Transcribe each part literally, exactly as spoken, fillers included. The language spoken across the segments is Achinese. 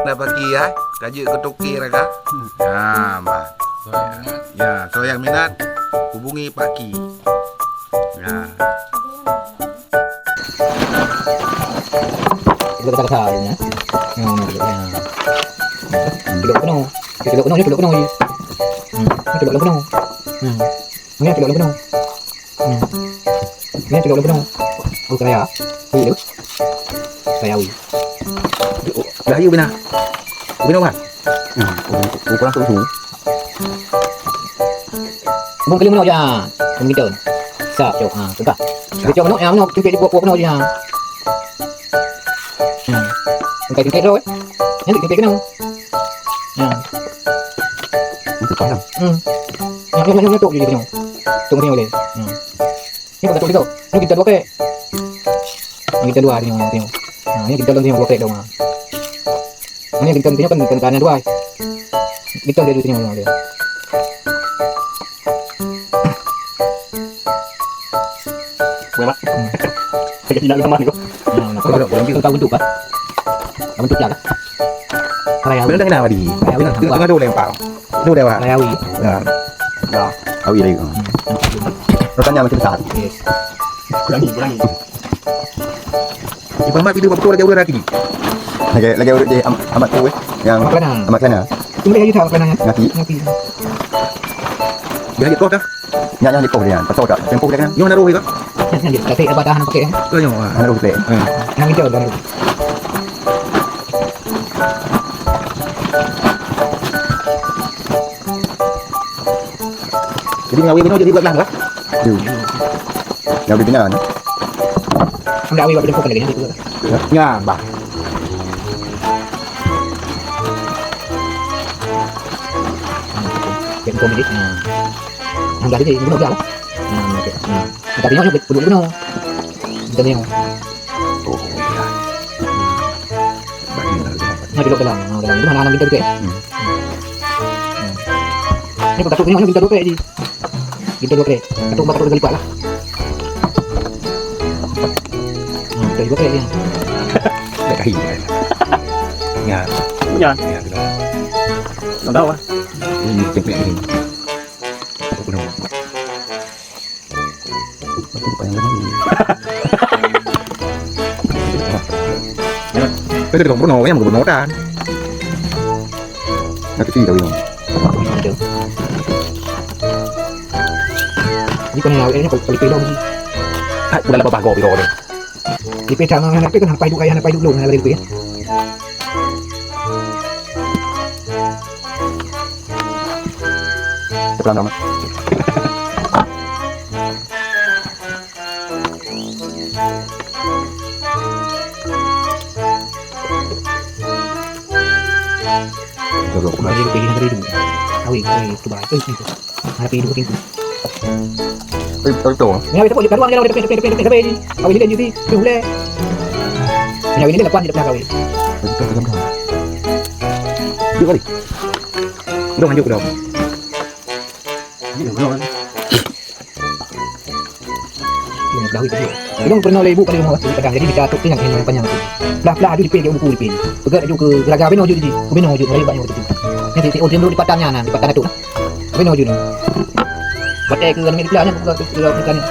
Dah pagi ya, ka jeuet keu toke raga. Ha, bah. Ya, soe nyang minat, hubungi Pak Ki. Ya. Kita kata-kata ya. Ya, ya. Celok keunoe. Celok keunoe, celok keunoe. Hmm, celok keunoe. Hmm. Ni celok lom keunoe. Hmm. Ni celok lom keunoe. Oh, raya. Ui, tu. Raya, ui. Raya bina. Bina, Wan. Hmm. Oh, kurang susu. Bung keliling menok je, ha. Bung gitu. Sa, cok. Ha, tengah. Sa. Dia cok menok, ya, menok. Tengok dia buat-buat menok je, ha. Hmm. Tengok, tengok tu, eh. Yang tengok kena. Hmm. Itu pasang. Hmm. Yang, yang, yang, yang tu je dia tengok. Tengok, tengok boleh. Hmm. Ni pakai tu, tu. Ni kita dua kek. Ni kita dua hari ni, tengok. Ha, ni kita dua hari ni, dua kek dah. Ni kita tengok kan, kan, kan dua. Kita dia dua tengok dia. Boleh, Mak? Hmm. Saya tidak sama ni, kok. Nah, nah, kalau, kalau kita tahu bentuk, kan? Tahu bentuk dia, kan? Kalau yang Benar tak kenal tadi? Kalau yang Tengah, tengah tu lempar. Tu dah, Wak. Layawi. Ya. Ya. Awi lagi. Hmm. Rasanya macam besar. Yes. Kurangi, kurangi. Di Muhammad video betul lagi udah lagi. Lagi, lagi urut je am-, amat tu, eh. Yang Amat kelana. Amat kelana. Cuma dia tak amat kelana, ya? Nasi. Nasi. Dia lagi terus dah. Nyak, nyak di poh dia, pasal tak? Tempoh dia kan? Nyoe naruh ke? Nyak, nyak di, tapi apa tahan pakai, ya? Ke nyoe, ah. Naruh ke? Hmm. Yang hijau dah naruh. Jadi, nyawa binoe jadi buat lah, lah? Yo. Nyawa binoe. Ambil awal buat tempoh lagi, ya? Ya, bah. Jadi, komedi. Nah. Hang dah jadi gubernur dah lah. Nah, okey. Nah. Tapi nyoe peuduek gubernur. Bukan nyoe. Oh, iya. Nah, duduk dalam. Nah, dalam. Itu mana anak kita gitu ya? Hmm. Hmm. Ini bukan satu, ini hanya kita dua kali. Kita dua kali. Satu empat, satu kali empat lah. Nah, kita dua kali ya. Dah kahir. Ya. Ya. Ya, tu dah. Tak tahu lah. Ini cek ni. Aku pun nampak. Aku lupa yang lain. Kan ada orang pernah, yang pernah kan. Nak kecil kali ni. Ni kan yang awalnya kalau kalau pilih ni. Tak pula lepas bago pilih ni. Di peta ngan hana peta kan hana payah duit, hana payah duit, hana payah duit. Teupeulanggang. Kembali ke pilihan tadi tu. Awet, awet, tu bah. Eh, itu. Harap hidup tinggi. Eh, itu. Ya, itu pun kita doang je lah, kita, kita, kita, kita, kita, kita, awet ni dia jadi, dia boleh. Ya, awet ni dia lepas, dia pernah kahwin. Itu, itu, itu. Dua kali. Dong, lanjut, dong. Ini dah itu. Belum pernah oleh ibu pada rumah waktu di Padang. Jadi, kita atuk tu yang kena panjang tu. Pelah-pelah aju dipil, dia buku dipil. Pegat aju ke geraga beno aju di. Ke beno aju, merayu bak nyoe tu. Ni titik, oh, dia dulu di Padang nyan, di Padang Datuk. Beno aju ni. Batai ke anu ni pelah ni, buka ke, ke, buka ni.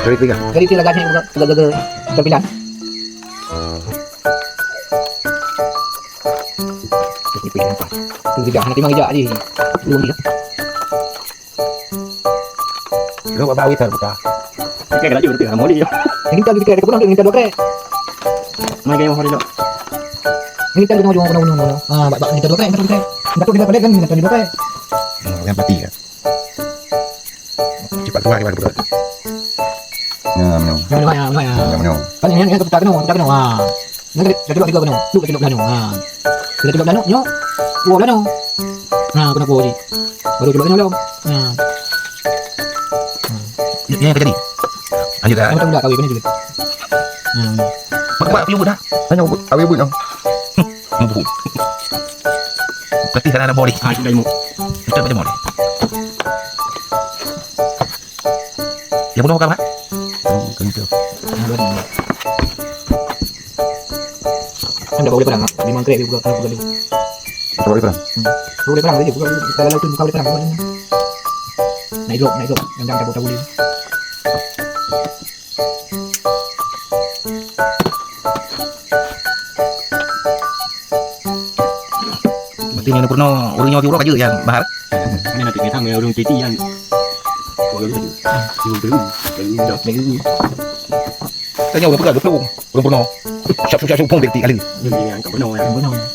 Dari tiga. Dari tiga gajah ni buka, buka, buka, buka tampilan. Titik, titik, empat. Tu tidak, nanti mang ijak aja. Belum dia. Lo bawa witan buka. Oke, kalau jujur tu, mau dia. Ini kita kita kita pun minta dua kali. Mai gaya hari lo. Ini kita mau jual, mau, mau, mau. Ah, bak, bak, minta dua kali, minta dua kali. Minta dua kali, minta dua kali. Hmm, yang pati ya. Cepat keluar, cepat keluar. Ya, minum. Ya, minum, ya, minum, ya. Ya, minum. Kan ini, ini kita kena, kita kena. Ah. Nanti kita keluar tiga kena. Tu kita keluar kena. Ah. Kita keluar kena, nyo. Dua kena. Nah, kena kuah je. Baru keluar kena belum? Nah. Ni, ni yang tadi. Lanjut dah. Kamu tahu tak kawin kena juga? Hmm. Mak, mak, you buat dah. Tanya buat, kawin buat dah. Mabuk. Berarti salah ada boleh. Ah, itu dah ilmu. Itu macam mana? Yang bunuh kamu, ha? Hmm, tentu. Yang bunuh. Dah boleh perang, ah. Memang krek dia buka, buka dulu. Dah boleh perang? Hmm. Boleh perang dia, buka dulu. Kalau laut tu buka boleh perang, buka dulu. Naik drop, naik drop. Yang jangan tabur-tabur dia. Berarti nyoe peurunoe ureueng nyoe pih uroe ka jeuet nyan, Bahar? Hana na teuketang ngon ureueng titi nyan. Ureueng titi. Ureueng titi. Ureueng titi. Tanyoe ureueng peugah geuplueng, ureueng peurunoe. Syap-syap-syap phon bek ti kali. Ini yang ke peurunoe.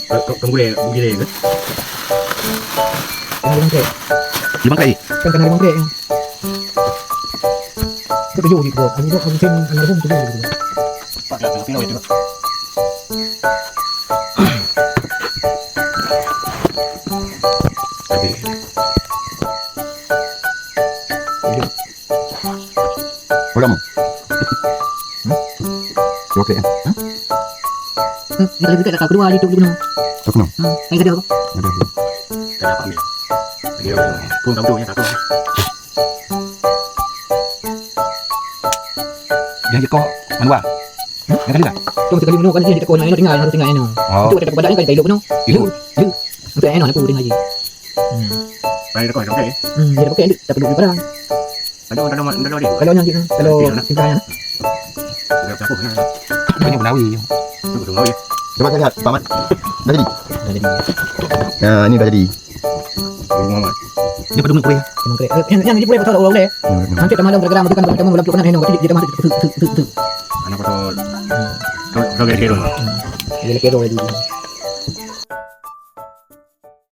Ke, ke, ke gurèe, gurèe ke? Kena limang krek. Limang krek? Kan kena limang krek. Ketujuh gitu. Abu Dhok, Abu Sin, almarhum tujuh gitu. Pak, ya, tapi itu. Udah mau? Hmm? Oke, ya. Hah? Hmm, kalau kita tak keluar itu gimana? Tak kenal. Hmm, saya ada apa? Ada apa? Tak ada apa, Amir. Dia pun tak tahu, ya, tak tahu. Yang jiko, manual. Hmm? Yang tadi tak? Tu sekali menung kan dia jiko, nak tinggal, harus tinggal, eno. Oh. Itu ada kepada yang kita hidup, no? Itu. Itu. Untuk eno, aku tinggal je. Hmm. Baik, tak ada, tak ada. Hmm, dia pakai, tak perlu barang. Ada orang dalam, dalam dia. Kalau yang gitu, kalau simpang ya. Ada siapa? Banyak menawi. Itu betul menawi. Coba kita lihat, Pak Mat. Dah jadi? Dah jadi. Nah, ini dah jadi. Rumah Mat. Dia pada mulut kueh. Memang kueh. Eh, yang, yang di kueh betul orang boleh. Hmm. Nanti tak malam gara-gara makan, bukan kamu dalam pelukan, eh, no. Jadi dia masuk tu, tu, tu, tu. Anak betul. Kau, kau kira-kira. Hmm. Dia kira lagi.